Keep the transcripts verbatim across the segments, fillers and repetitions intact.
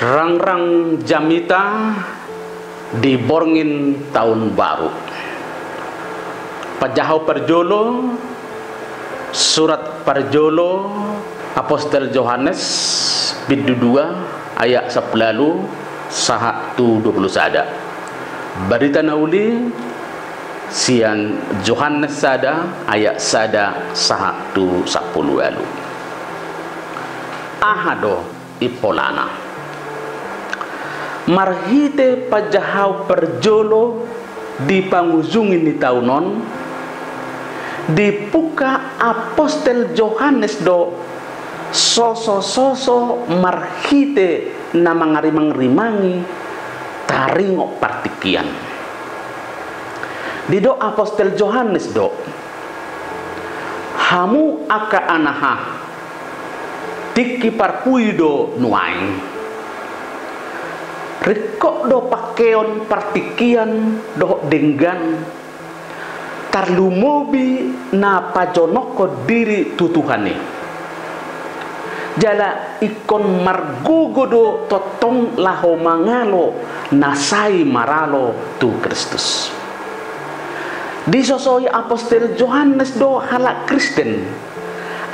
Rangrang jamita di borngin taon baru. Pajahaon parjolo, surat parjolo Apostel Johannes, bindu dua, ayat sampulu ualu sahat tu dua pulu sada. Barita na uli sian Johannes sada, ayat sada sahat tu sampulu ualu. Aha do impolana? Marhite pajahaon parjolo di pangujungi ni taon on, dipungka Apostel Johannes do sosososo marhite na mangarimangrimangi taringot partingkian. Didok Apostel Johannes do, hamu angka anaha, tingki parpudi do nuaeng. Ringkot do pangkeon partingkian dohot denggan, tarlumobi na pajonokhon diri tu Tuhan i. Jala ingkon margogo do tongtong laho mangalo na sai maralo tu Kristus. Disosoi Apostel Johannes do halak Kristen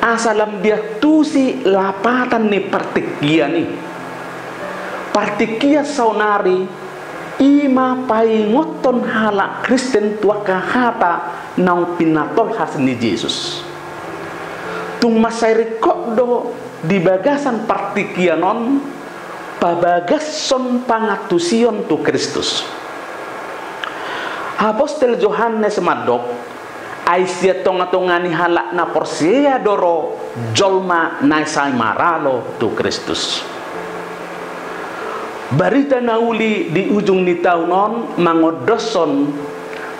asa lam diantusi lapatan ni partingkian i. Partingkian saonari i ma paingothon halak Kristen tu angka hata naung pinatolhas ni Jesus. Tung mansai ringkot do di bagasan partingkian on pabagashon pangantusion tu Kristus. Apostel Johannes mandok, ai sian tongatonga ni halak na porsea do ro jolma na sai maralo tu Kristus. Barita na uli di ujung ni taon on mangondoshon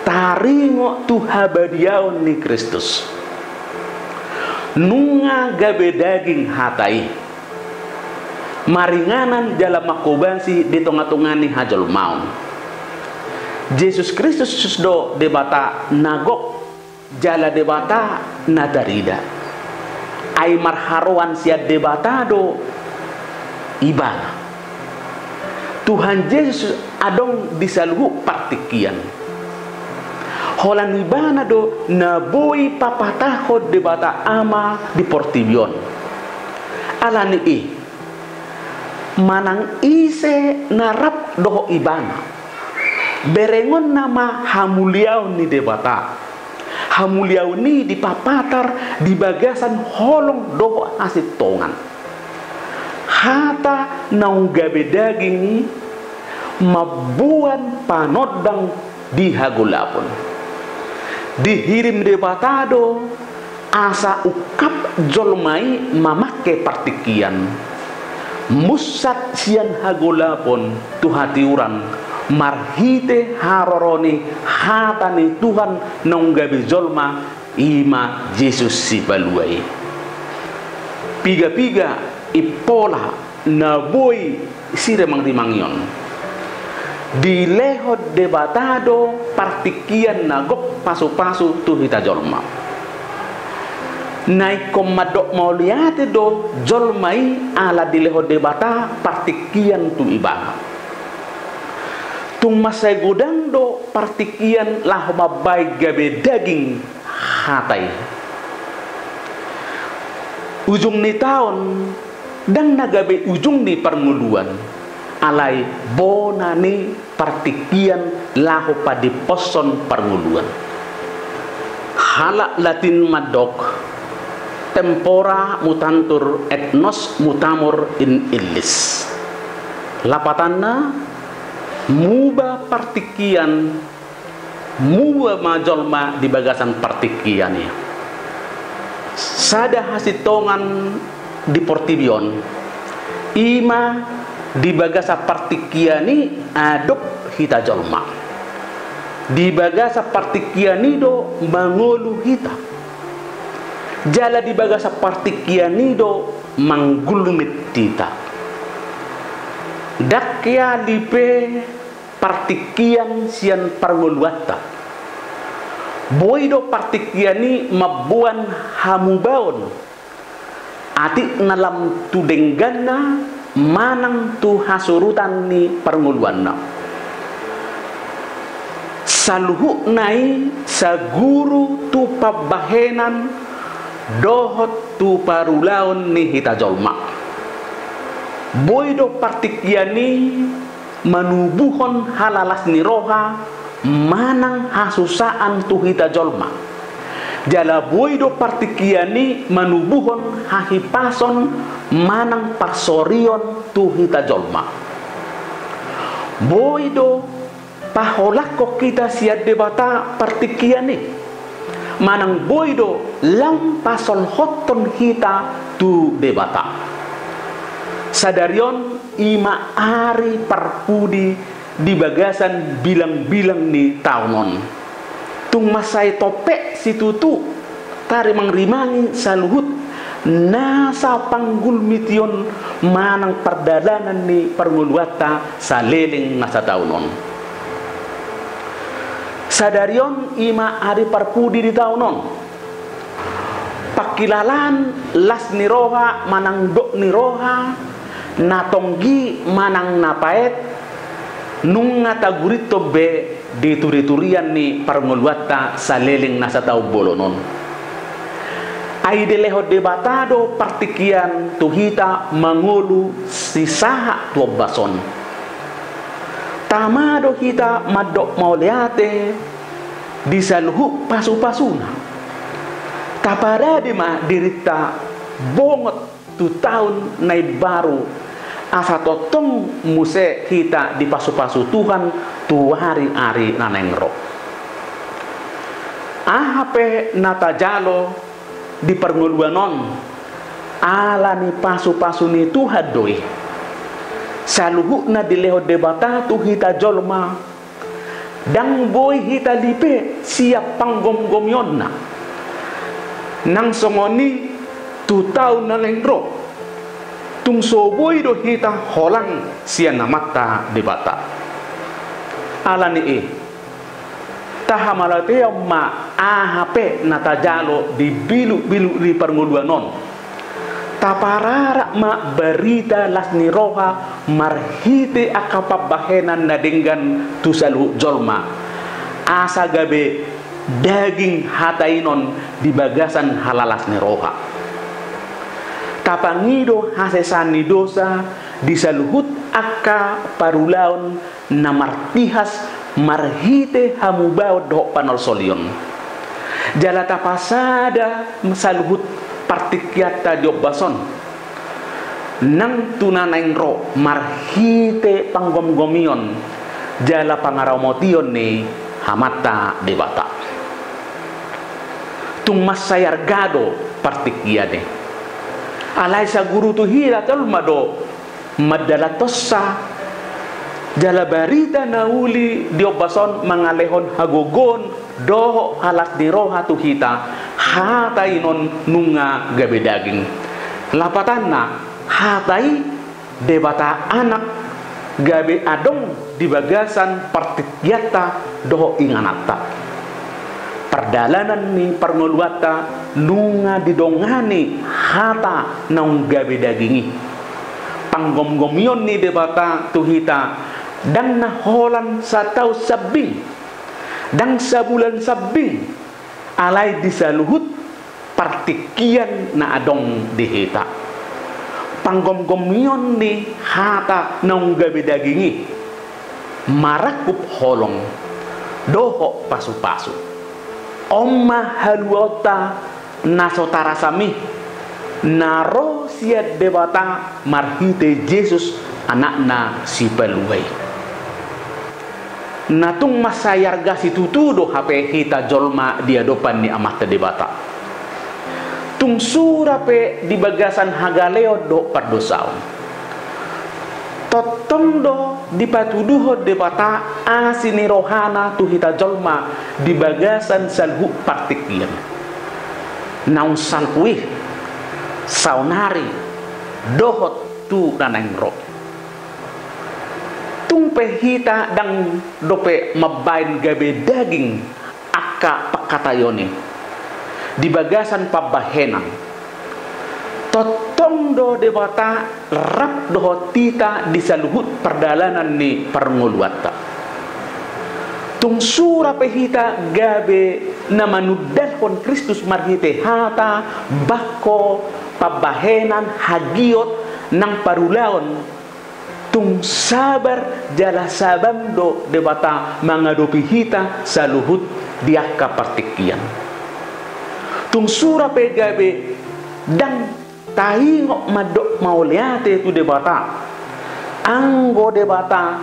taringot tu habadiaon ni Kristus. Nunga gabe daging hata i, maringanan jala manghobasi di tongatonga ni hajolmaon. Jesus Kristus do Debata na gok jala Debata na tarida. Ai marharoan sian Debata do Ibana. Tuhan Jesus adong di saluhut partingkian. Holan Ibana do na boi papatahon Debata Ama di portibi on. Alani i, manang ise na rap dohot Ibana, berengonna ma hamuliaon ni Debata. Hamuliaon i dipapatar di bagasan holong dohot hasintongan. Hata naung gabe daging i mamboan panondang di hagolapon. Dihirim Debata do asa ungkap jolma i mamangke partingkian, munsat sian hagolapon tu hatiuron marhite haroro ni hata ni Tuhan naung gabe jolma, i ma Jesus Sipalua i. Pigapiga impola na boi sirimangrima on. Dilehon Debata do partingkian na gok pasupasu tu hita jolma. Na ingkon mandok mauliate do jolma i ala dilehon Debata partingkian tu Ibana. Tung mansai godang do partingkian laho mambahen gabe daging hata i. Ujung ni taon ndang na gabe ujung ni parngoluan, alai bona ni partingkian laho padimposhon parngoluan. Halak Latin mandok, tempora mutantur et nos mutamur in illis. Lapatanna, muba partingkian, muba ma jolma di bagasan partingkian i. Sada hasintongan di portibi on, i ma di bagasan partingkian i adop hita jolma. Di bagasan partingkian i do mangolu hita. Jala di bagasan partingkian i do manggulmit hita. Ndang hea lipe partingkian sian parngoluanta. Boi do partingkian i mamboan hamubaon, atik na lam tu dengganna, manang tu hasurutan ni parngoluanna. Saluhutna i saguru tu pambahenan dohot tu parulaon ni hita jolma. Boi do partingkian i manubuhon halalas ni roha manang hasusaan tu hita jolma. Jala boi do partingkian i manubuhon hahipason manang parsorion tu hita jolma. Boi do paholangkon hita sian Debata partingkian i. Manang boi do lam pasolhothon hita tu Debata. Sadari on i ma ari parpudi di bagasan bilangbilang ni taon on. Tung mansai tompek situtu tarimangrimangi saluhut nasa panggulmition manang pardalanan ni parngoluanta saleleng na sataon on. Sadari on i ma ari parpudi di taon on. Pangkilalaan las ni roha manang dok ni roha, na tonggi manang na paet, nunga tagurinta be di turiturian ni parngoluanta saleleng na sataon bolon on. Ai dilehon Debata do partingkian tu hita mangolu sisahat tu ombas on. Tama do hita mandok mauliate di saluhut pasupasuna. Taparade ma dirinta bongot tu taon na imbaru, asa tongtong muse hita dipasupasu Tuhan tu ari-ari na naeng ro. Aha pe na tajalo di parngoluan on, ala ni pasupasu ni Tuhan do i. Saluhutna dilehon Debata tu hita jolma, ndang boi hita lipe sian panggomgomionna. Nang songon i tu taon na naeng ro, tung so boi do hita holang sian Amanta Debata. Ala ni i, tahamauliateon ma aha pe na tajalo di bilukbiluk ni parngoluan on. Tapararat ma barita las ni roha marhite angka pambahenan na denggan tu saluhut jolma, asa gabe daging hatainon di bagasan halalas ni roha. Tapangido hasesaan ni dosa di saluhut angka parulaon na martihas marhite hamubaon dohot panolsolion. Jala tapasada saluhut partingkianta di ombas on nang tu na naeng ro marhite panggomgomion jala pangaramotion ni Amanta Debata. Tung mansai arga do partingkian i. Alai saguru tu hita jolma do mandalanhonsa. Jala barita na uli di ombas on mangalehon hagogoon dohot halas ni roha tu hita, hatainon nunga gabe daging. Lapatanna, hata i Debata Anak gabe adong di bagasan partingkianta dohot ingananta. Pardalanan ni parngoluanta nunga didongani hata naung gabe daging i. Panggomgomion ni Debata tu hita ndang na holan sataon sambing, ndang sabulan sambing, alai di saluhut partingkian na adong di hita. Panggomgomion ni hata naung gabe daging i marangkup holong dohot pasupasu. On ma haluaonta na so tarasam i, na ro sian Debata marhite Jesus, Anakna Sipalua i. Na tung mansai arga situtu do hape hita jolma di adopan ni Amanta Debata. Tung sura pe di bagasan hagaleon dohot pardosaon, tongtong do dipatuduhon Debata asi ni rohana tu hita jolma di bagasan saluhut partingkian. Naung salpu i, saonari, dohot tu na naeng ro. Tung pe hita ndang dope mambaen gabe daging angka pangkataion i di bagasan pambahenan. Tongtong do Debata rap dohot hita di saluhut pardalanan ni parngoluanta. Tung sura pe hita gabe na manundalhon Kristus marhite hata, bangko, pambahenan, hagiot, nang parulaon, tung sabar jala sabam do Debata mangadopi hita saluhut di angka partingkian. Tung sura pe gabe ndang taingot mandok mauliate tu Debata, anggo Debata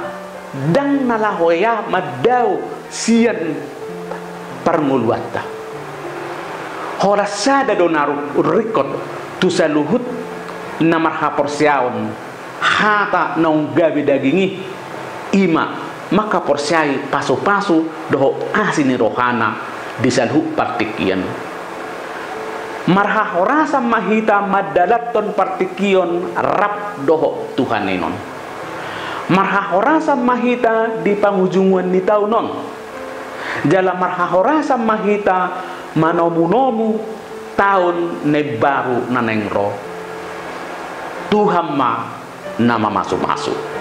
ndang na laho ia mandao sian parngoluanta. Holan sada do na ru-, ringkot tu saluhut na marhaporseaon hata naung gabe daging i, i ma mangkaporseai pasupasu dohot asi ni rohana di saluhut partingkian. Marhahorasan ma hita mandalanhon partingkian rap dohot Tuhan i non. Marhahorasan ma hita di pangujungan ni taon on. Jala marhahorasan ma hita manomunomu taon na imbaru na naeng ro. Tuhan ma na mamasumasu.